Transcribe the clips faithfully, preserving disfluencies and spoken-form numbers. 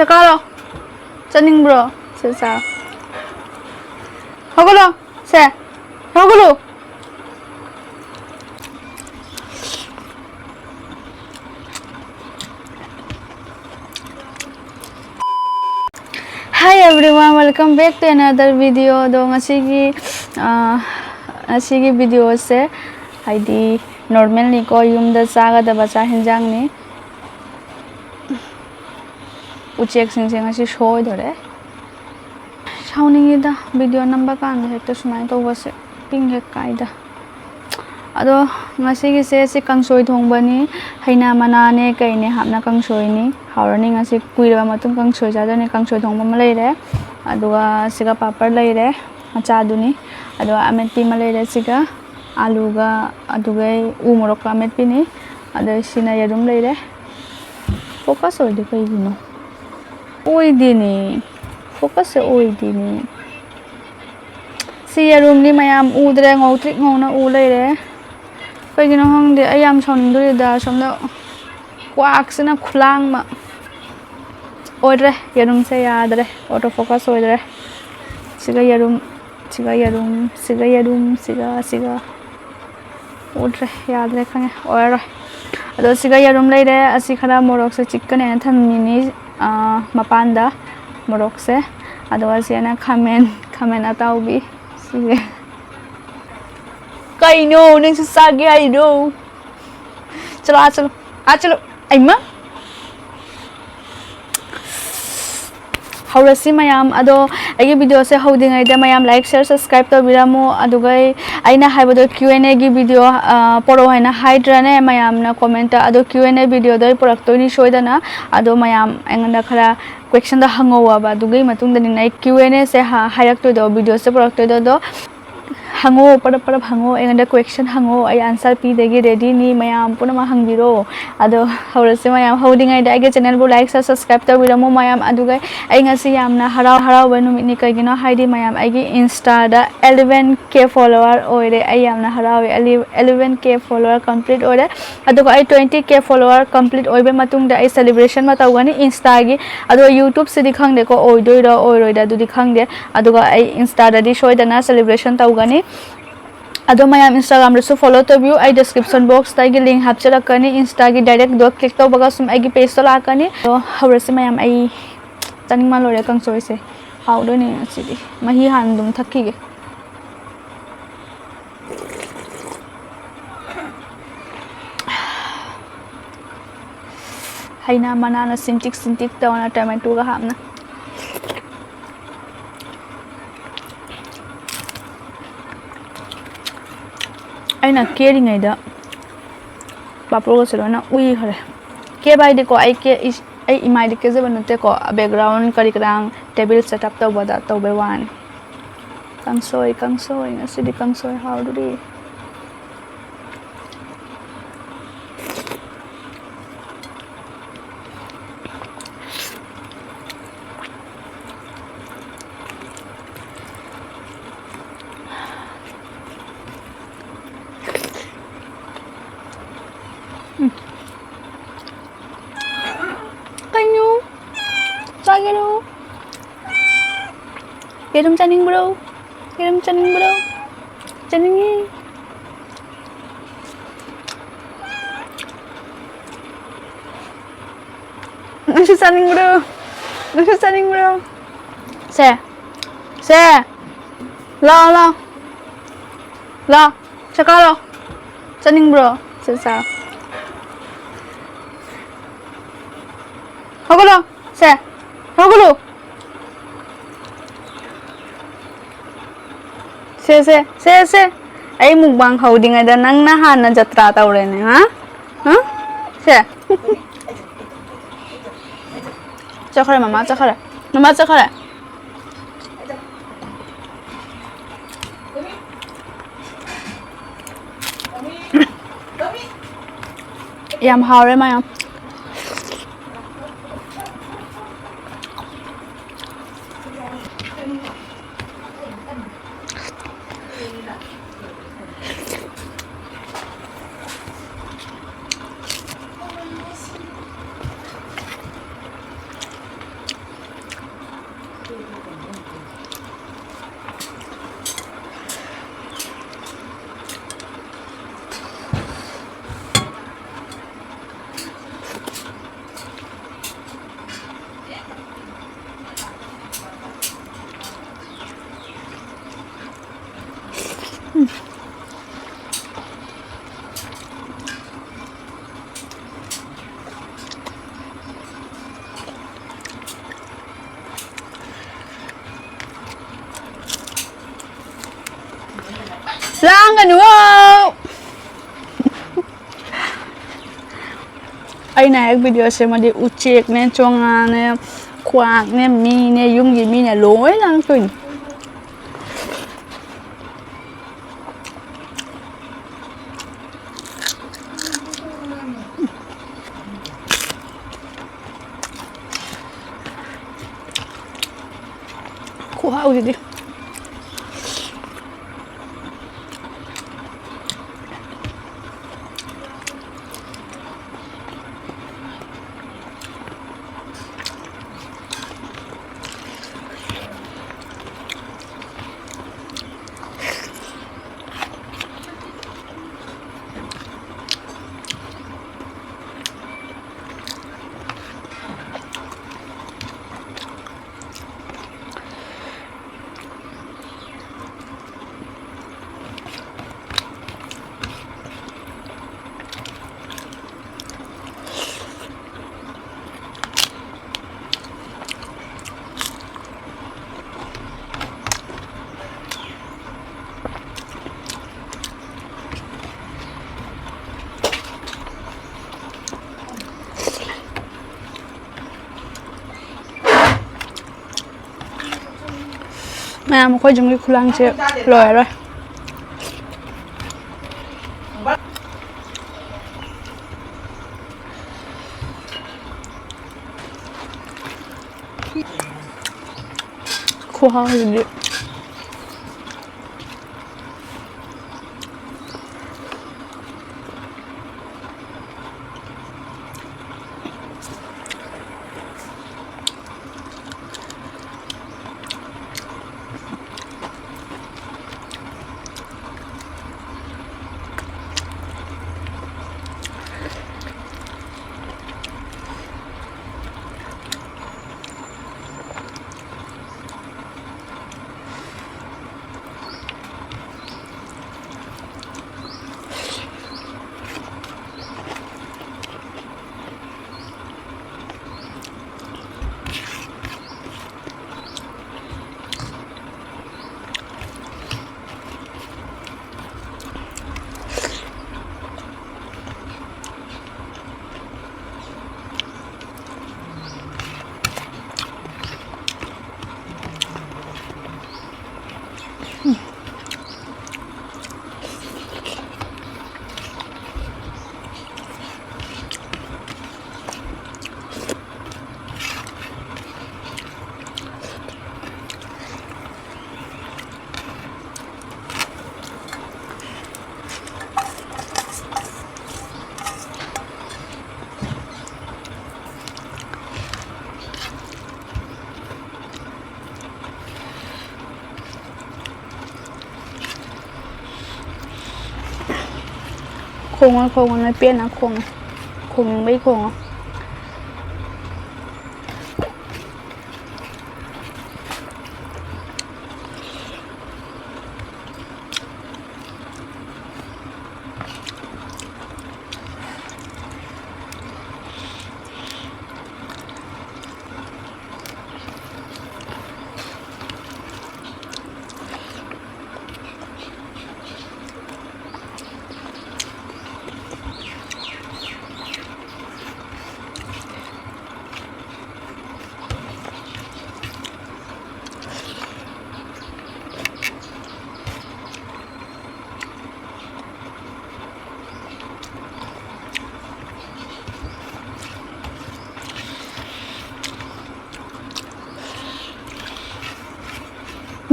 ꯆꯀꯥꯔꯣ, ꯆꯠꯅꯤꯡꯕ꯭ꯔꯣ? ꯁꯦ, ꯆꯥ꯫ ꯍꯧꯒꯠꯂꯣ꯫ ꯁꯦ, ꯍꯧꯒꯠꯂꯣ꯫ Hi everyone, welcome back to another video. ꯑꯗꯣ ꯉꯁꯤꯒꯤ, ꯑꯥ, ꯉꯁꯤꯒꯤ videoꯁꯦ ꯍꯥꯏꯗꯤ normalꯅꯤꯀꯣ, ꯌꯨꯝꯗ ꯆꯥꯒꯗꯕ ꯆꯥꯛ ꯍꯦꯟꯖꯥꯡꯅꯤ꯫ ꯎꯆꯦꯛꯁꯤꯡꯁꯦ ꯉꯁꯤ ꯁꯣꯏꯗꯣꯔꯦ꯫ ꯁꯥꯎꯅꯤꯡꯉꯤꯗ, video ꯅꯝꯕ ꯀꯥꯟꯗ ꯍꯦꯛꯇ ꯁꯨꯃꯥꯏꯅ ꯇꯧꯕꯁꯦ, ꯄꯤꯡ ꯍꯦꯛ ꯀꯥꯏꯗ꯫ ꯑꯗꯣ ꯉꯁꯤꯒꯤꯁꯦ ꯁꯤ ꯀꯥꯡꯁꯣꯏ ꯊꯣꯡꯕꯅꯤ꯫ ꯍꯩꯅꯥ ꯃꯅꯥꯅꯦ ꯀꯩꯅꯦ ꯍꯥꯞꯅ ꯀꯥꯡꯁꯣꯏꯅꯤ꯫ ꯍꯥꯎꯔꯅꯤ, ꯉꯁꯤ ꯀꯨꯏꯔꯕ ꯃꯇꯨꯡ ꯀꯥꯡꯁꯣꯏ ꯆꯥꯗꯣꯏꯅꯤ꯫ ꯀꯥꯡꯁꯣꯏ ꯊꯣꯡꯕ ꯑꯃ ꯂꯩꯔꯦ, ꯑꯗꯨꯒ ꯁꯤꯒ ꯄꯥꯄꯔ ꯂꯩꯔꯦ, ꯃꯆꯥꯗꯨꯅꯤ꯫ ꯑꯗꯨꯒ ꯑꯃꯦꯠꯄꯤ ꯑꯃ ꯂꯩꯔꯦ ꯁꯤꯒ, ꯑꯥꯂꯨꯒ, ꯑꯗꯨꯒ ꯎ ꯃꯣꯔꯣꯛꯀ ꯑꯃꯦꯠꯄꯤꯅꯤ꯫ ꯑꯗꯣ ꯁꯤꯅ ꯌꯦꯔꯨꯝ ꯂꯩꯔꯦ꯫ Focus ꯑꯣꯏꯗꯦ ꯀꯩꯒꯤꯅꯣ? ꯑꯣꯏꯗꯦꯅꯦ, focusꯁꯦ ꯑꯣꯏꯗꯦꯅꯦ꯫ ꯁꯤ ꯌꯦꯔꯨꯝꯅꯤ ꯃꯌꯥꯝ, ꯎꯗ꯭ꯔꯦ, ꯉꯧꯇ꯭ꯔꯤꯛ ꯉꯧꯅ ꯎ ꯂꯩꯔꯦ꯫ ꯀꯩꯒꯤꯅꯣ ꯈꯪꯗꯦ, ꯑꯩ ꯌꯥꯝ ꯁꯥꯎꯅꯤꯡꯗꯣꯔꯤꯗ꯫ ꯁꯣꯝꯗ ꯀ꯭ꯋꯥꯛꯁꯤꯅ ꯈꯨꯂꯥꯡ ꯑꯃ꯫ ꯑꯣꯏꯗ꯭ꯔꯦ, ꯌꯦꯔꯨꯝꯁꯦ ꯌꯥꯗ꯭ꯔꯦ, auto focus ꯑꯣꯏꯗ꯭ꯔꯦ꯫ ꯁꯤꯒ ꯌꯦꯔꯨꯝ, ꯁꯤꯒ ꯌꯦꯔꯨꯝ, ꯁꯤꯒ ꯌꯦꯔꯨꯝ, ꯁꯤꯒ, ꯁꯤꯒ꯫ ꯎꯗ꯭ꯔꯦ, ꯌꯥꯗ꯭ꯔꯦ, ꯈꯪꯉꯦ, ꯑꯣꯏꯔꯔꯣꯏ꯫ ꯑꯗꯣ ꯁꯤꯒ ꯌꯦꯔꯨꯝ ꯂꯩꯔꯦ꯫ ꯑꯁꯤ ꯈꯔ ꯃꯣꯔꯣꯛꯁꯦ ꯆꯤꯛꯀꯅꯦꯅ ꯊꯝꯃꯤꯅꯤ, ꯑꯥ, ꯃꯄꯥꯟꯗ ꯃꯣꯔꯣꯛꯁꯦ꯫ ꯑꯗꯨꯒ ꯁꯤꯅ ꯈꯥꯃꯦꯟ, ꯈꯥꯃꯦꯟ ꯑꯇꯥꯎꯕꯤ ꯁꯤꯁꯦ꯫ ꯀꯩꯅꯣ ꯅꯪꯁꯨ ꯆꯥꯒꯦ ꯍꯥꯏꯔꯣ? ꯆꯠꯂꯣ, ꯑꯥ ꯆꯠꯂꯣ, ꯑꯥ ꯆꯠꯂꯣ꯫ ꯑꯩꯃ! ꯍꯧꯔꯁꯤ ꯃꯌꯥꯝ꯫ ꯑꯗꯣ ꯑꯩꯒꯤ videoꯁꯦ ꯍꯧꯗ꯭ꯔꯤꯉꯩꯗ ꯃꯌꯥꯝ like, share, subscribe ꯇꯧꯕꯤꯔꯝꯃꯣ꯫ ꯑꯗꯨꯒ ꯑꯩ, ꯑꯩꯅ ꯍꯥꯏꯕꯗꯣ Q and Aꯒꯤ video, ꯑ, ꯄꯣꯔꯛꯑꯣ ꯍꯥꯏꯅ ꯍꯥꯏꯗ꯭ꯔꯅꯦ ꯃꯌꯥꯝꯅ commentꯇ? ꯑꯗꯣ Q and A videoꯗꯣ ꯑꯩ ꯄꯨꯔꯛꯇꯣꯏꯅꯤ ꯁꯣꯏꯗꯅ꯫ ꯑꯗꯣ ꯃꯌꯥꯝ ꯑꯩꯉꯣꯟꯗ ꯈꯔ questionꯗꯣ ꯍꯪꯉꯧꯑꯕ, ꯑꯗꯨꯒꯤ ꯃꯇꯨꯡꯗꯅꯤꯅ ꯑꯩ Q and Aꯁꯦ ꯍꯥ-, ꯍꯥꯏꯔꯛꯇꯣꯏꯗꯣ, videoꯁꯦ ꯄꯨꯔꯛꯇꯣꯏꯗꯣ꯫ ꯑꯗꯣ ꯍꯪꯉꯣ, ꯄꯔꯞ ꯄꯔꯞ ꯍꯪꯉꯣ, ꯑꯩꯉꯣꯟꯗ question ꯍꯪꯉꯣ, ꯑꯩ answer ꯄꯤꯗꯒꯤ readyꯅꯤ꯫ ꯃꯌꯥꯝ ꯄꯨꯝꯅꯃꯛ ꯍꯪꯕꯤꯔꯣ꯫ ꯑꯗꯣ ꯍꯧꯔꯁꯤ ꯃꯌꯥꯝ꯫ ꯍꯧꯗ꯭ꯔꯤꯉꯩꯗ ꯑꯩꯒꯤ channelꯕꯨ like, share, subscribe ꯇꯧꯕꯤꯔꯝꯃꯣ ꯃꯌꯥꯝ꯫ ꯑꯗꯨꯒ ꯑꯩ ꯉꯁꯤ ꯌꯥꯝꯅ ꯍꯔꯥꯎ ꯍꯔꯥꯎꯕ ꯅꯨꯃꯤꯠꯅꯤ꯫ ꯀꯩꯒꯤꯅꯣ ꯍꯥꯏꯗꯤ ꯃꯌꯥꯝ, ꯑꯩꯒꯤ Instaꯗ eleven K follower ꯑꯣꯏꯔꯦ꯫ ꯑꯩ ꯌꯥꯝꯅ ꯍꯔꯥꯎꯋꯦ꯫ Ele- eleven K follower complete ꯑꯣꯏꯔꯦ꯫ ꯑꯗꯨꯒ ꯑꯩ twenty K follower complete ꯑꯣꯏꯕ ꯃꯇꯨꯡꯗ ꯑꯩ celebration ꯑꯃ ꯇꯧꯒꯅꯤ Instaꯒꯤ꯫ ꯑꯗꯣ YouTubeꯁꯤꯗꯤ ꯈꯪꯗꯦꯀꯣ, ꯑꯣꯏꯗꯣꯏꯔꯥ ꯑꯣꯏꯔꯣꯏꯗ꯭ꯔꯥ ꯑꯗꯨꯗꯤ ꯈꯪꯗꯦ꯫ ꯑꯗꯨꯒ ꯑꯩ Instaꯗꯗꯤ ꯁꯣꯏꯗꯅ celebration ꯇꯧꯒꯅꯤ꯫ ꯑꯗꯣ ꯃꯌꯥꯝ Instagramꯗꯁꯨ follow ꯇꯧꯕꯤꯌꯨ꯫ ꯑꯩ description boxꯇ ꯑꯩꯒꯤ link ꯍꯥꯞꯆꯔꯛꯀꯅꯤ꯫ Instaꯒꯤ directꯗꯣ click ꯇꯧꯕꯒ ꯁꯨꯝ ꯑꯩꯒꯤ pageꯇꯣ ꯂꯥꯛꯀꯅꯤ꯫ ꯑꯗꯣ ꯍꯧꯔꯁꯤ ꯃꯌꯥꯝ꯫ ꯑꯩ ꯆꯥꯅꯤꯡꯕ ꯂꯣꯏꯔꯦ ꯀꯥꯡꯁꯣꯏꯁꯦ꯫ ꯍꯥꯎꯗꯣꯏꯅꯦ ꯉꯁꯤꯗꯤ꯫ ꯃꯍꯤ ꯍꯥꯟꯅ ꯑꯗꯨꯝ ꯊꯛꯈꯤꯒꯦ꯫ ꯍꯩꯅꯥ ꯃꯅꯥꯅ ꯁꯤꯟꯇꯤꯛ ꯁꯤꯟꯇꯤꯛ ꯇꯧꯅ tomatoꯒ ꯍꯥꯞꯅ꯫ ꯑꯩꯅ ꯀꯦꯔꯤꯉꯩꯗ ꯄꯥꯄꯣꯔꯒꯁꯦ ꯂꯣꯏꯅ ꯎꯏꯈ꯭ꯔꯦ꯫ ꯀꯦꯕ ꯍꯥꯏꯗꯤꯀꯣ, ꯑꯩ ꯀꯦ-, ꯏꯁ-, ꯑꯩ ꯏꯃꯥꯏꯗꯤ ꯀꯦꯖꯕ ꯅꯠꯇꯦꯀꯣ, background ꯀꯔꯤ ꯀꯔꯥꯡ table setup ꯇꯧꯕꯗ ꯇꯧꯕꯩ ꯋꯥꯅꯤ꯫ ꯀꯥꯡꯁꯣꯏ, ꯀꯥꯡꯁꯣꯏ, ꯉꯁꯤꯗꯤ ꯀꯥꯡꯁꯣꯏ ꯍꯥꯎꯗꯣꯔꯤ꯫ ꯎꯝ꯫ ꯀꯩꯅꯣ? ꯆꯥꯒꯦꯔꯣ? ꯌꯦꯔꯨꯝ ꯆꯥꯅꯤꯡꯕ꯭ꯔꯣ? ꯌꯦꯔꯨꯝ ꯆꯥꯅꯤꯡꯕ꯭ꯔꯣ? ꯆꯥꯅꯤꯡꯉꯤ꯫ ꯅꯪꯁꯨ ꯆꯥꯅꯤꯡꯕ꯭ꯔꯣ? ꯅꯪꯁꯨ ꯆꯥꯅꯤꯡꯕ꯭ꯔꯣ? ꯁꯦ, ꯁꯦ, ꯂꯥꯛꯑꯣ, ꯂꯥꯛꯑꯣ, ꯂꯥꯛꯑꯣ, ꯁꯦ ꯀꯥꯔꯣ꯫ ꯆꯥꯅꯤꯡꯕ꯭ꯔꯣ? ꯁꯦ ꯆꯥꯔꯣ꯫ ꯍꯧꯒꯠꯂꯣ꯫ ꯁꯦ, ꯍꯧꯒꯠꯂꯨ꯫ ꯁꯦ, ꯁꯦ, ꯁꯦ, ꯁꯦ꯫ ꯑꯩ mukbang ꯍꯧꯗ꯭ꯔꯤꯉꯩꯗ ꯅꯪꯅ ꯍꯥꯟꯅ ꯖꯇ꯭ꯔꯥ ꯇꯧꯔꯦꯅꯦ, ꯍꯥ? ꯍꯥ? ꯁꯦ꯫ ꯆꯠꯈ꯭ꯔꯦ, ꯃꯃꯥ ꯆꯠꯈ꯭ꯔꯦ꯫ ꯃꯃꯥ ꯆꯠꯈ꯭ꯔꯦ꯫ ꯌꯥꯝ ꯍꯥꯎꯔꯦ ꯃꯌꯥꯝ꯫ ꯂꯥꯡꯒꯅꯨ꯫ ꯑꯩꯅ ꯍꯦꯛ ꯚꯤꯗꯤꯑꯣ ꯁꯦꯝꯃꯗꯤ ꯎꯆꯦꯛꯅꯦ, ꯆꯣꯉꯥꯅꯦ, ꯀ꯭ꯋꯥꯛꯅꯦ, ꯃꯤꯅꯦ, ꯌꯨꯝꯒꯤ ꯃꯤꯅꯦ ꯂꯣꯏ ꯂꯥꯡꯉꯛꯇꯣꯏꯅꯤ꯫ ꯈꯨꯍꯥꯎꯁꯤꯗꯤ꯫ ꯃꯌꯥꯝ ꯑꯩꯈꯣꯏ ꯌꯨꯝꯒꯤ ꯈꯨꯂꯥꯡꯁꯦ ꯂꯣꯏꯔꯔꯣꯏ꯫ ꯈꯨꯍꯥꯎꯁꯤꯗꯤ꯫ ꯈꯣꯡꯉꯣ, ꯈꯣꯡꯉꯣ, ꯅꯣꯏ ꯄꯦꯟꯅ ꯈꯣꯡꯉꯣ꯫ ꯈꯣꯡꯅꯤꯡꯕꯩ ꯈꯣꯡꯉꯣ꯫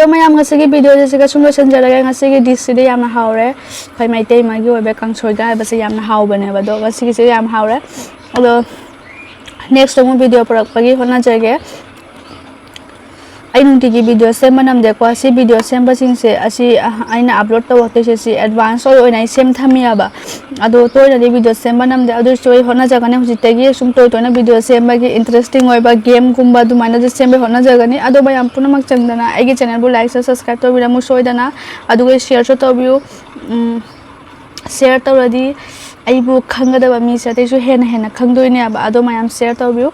ꯑꯗꯣ ꯃꯌꯥꯝ, ꯉꯁꯤꯒꯤ ꯚꯤꯗꯤꯑꯣꯁꯦ ꯁꯤꯒ ꯁꯨꯝ ꯂꯣꯏꯁꯤꯟꯖꯔꯒꯦ꯫ ꯉꯁꯤꯒꯤ ꯗꯤꯁꯁꯤꯗꯤ ꯌꯥꯝꯅ ꯍꯥꯎꯔꯦ꯫ ꯑꯩꯈꯣꯏ ꯃꯩꯇꯩ ꯏꯃꯥꯒꯤ ꯑꯣꯏꯕ ꯀꯥꯡꯁꯣꯏꯒ ꯍꯥꯏꯕꯁꯦ ꯌꯥꯝꯅ ꯍꯥꯎꯕꯅꯦꯕ꯫ ꯑꯗꯣ ꯉꯁꯤꯒꯤꯁꯦ ꯌꯥꯝ ꯍꯥꯎꯔꯦ꯫ ꯑꯗꯣ ꯅꯦꯛꯁ ꯑꯃꯨꯛ ꯚꯤꯗꯤꯑꯣ ꯄꯨꯔꯛꯄꯒꯤ ꯍꯣꯠꯅꯖꯒꯦ꯫ ꯑꯩ ꯅꯨꯡꯇꯤꯒꯤ ꯚꯤꯗꯤꯑꯣ ꯁꯦꯝꯕ ꯅꯝꯗꯦꯀꯣ꯫ ꯁꯤ ꯚꯤꯗꯤꯑꯣ ꯁꯦꯝꯕꯁꯤꯡꯁꯦ ꯑꯁꯤ, ꯑ, ꯑꯩꯅ ꯑꯞꯂꯣꯗ ꯇꯧꯔꯛꯇꯣꯏꯁꯦ ꯁꯤ ꯑꯦꯗꯚꯥꯟꯁ ꯑꯣꯏ ꯑꯣꯏꯅ ꯑꯩ ꯁꯦꯝ ꯊꯝꯃꯤꯑꯕ꯫ ꯑꯗꯣ ꯇꯣꯏꯅꯗꯤ ꯚꯤꯗꯤꯑꯣ ꯁꯦꯝꯕ ꯅꯝꯗꯦ꯫ ꯑꯗꯨ ꯑꯣꯏꯔꯁꯨ ꯑꯩ ꯍꯣꯠꯅꯖꯒꯅꯤ꯫ ꯍꯧꯖꯤꯛꯇꯒꯤ ꯁꯨꯝ ꯇꯣꯏ ꯇꯣꯏꯅ ꯚꯤꯗꯤꯑꯣ ꯁꯦꯝꯕꯒꯤ, ꯏꯟꯇꯔꯦꯁꯇꯤꯡ ꯑꯣꯏꯕ ꯒꯦꯝꯒꯨꯝꯕ ꯑꯗꯨꯃꯥꯏꯅꯁꯨ ꯁꯦꯝꯕ ꯍꯣꯠꯅꯖꯒꯅꯤ꯫ ꯑꯗꯣ ꯃꯌꯥꯝ ꯄꯨꯝꯅꯃꯛ ꯆꯪꯗꯅ ꯑꯩꯒꯤ ꯆꯦꯅꯦꯜꯕꯨ ꯂꯥꯏꯛꯁꯨ ꯁꯕꯁꯀ꯭ꯔꯥꯏꯕ ꯇꯧꯕꯤꯔꯝꯃꯨ ꯁꯣꯏꯗꯅ꯫ ꯑꯗꯨꯒ ꯁꯤꯌꯔꯁꯨ ꯇꯧꯕꯤꯌꯨ꯫ ꯎꯝ, ꯁꯤꯌꯔ ꯇꯧꯔꯗꯤ ꯑꯩꯕꯨ ꯈꯪꯒꯗꯕ ꯃꯤꯁꯦ ꯑꯇꯩꯁꯨ ꯍꯦꯟꯅ ꯍꯦꯟꯅ ꯈꯪꯗꯣꯏꯅꯦꯕ꯫ ꯑꯗꯣ ꯃꯌꯥꯝ ꯁꯤꯌꯔ ꯇꯧꯕꯤꯌꯨ꯫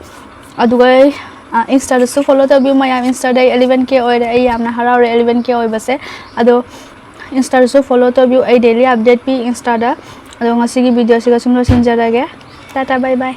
ꯑꯗꯨꯒ ꯑꯩ, ꯑ, ꯏꯟꯁꯇꯥꯗꯁꯨ ꯐꯣꯂꯣ ꯇꯧꯕꯤꯌꯨ꯫ ꯃꯌꯥꯝ, ꯏꯟꯁꯇꯥꯗ ꯑꯩ ꯑꯦꯂꯦꯚꯦꯟ ꯀꯦ ꯑꯣꯏꯔꯦ꯫ ꯑꯩ ꯌꯥꯝꯅ ꯍꯔꯥꯎꯔꯦ ꯑꯦꯂꯦꯚꯦꯟ ꯀꯦ ꯑꯣꯏꯕꯁꯦ꯫ ꯑꯗꯣ ꯏꯟꯁꯇꯥꯗꯁꯨ ꯐꯣꯂꯣ ꯇꯧꯕꯤꯌꯨ꯫ ꯑꯩ ꯗꯦꯂꯤ ꯑꯞꯗꯦꯠ ꯄꯤ ꯏꯟꯁꯇꯥꯗ꯫ ꯑꯗꯣ ꯉꯁꯤꯒꯤ ꯚꯤꯗꯤꯑꯣꯁꯤꯒ ꯁꯨꯝ ꯂꯣꯏꯁꯤꯟꯖꯔꯒꯦ꯫ ꯇꯥꯇꯥ, ꯕꯥꯏ ꯕꯥꯏ꯫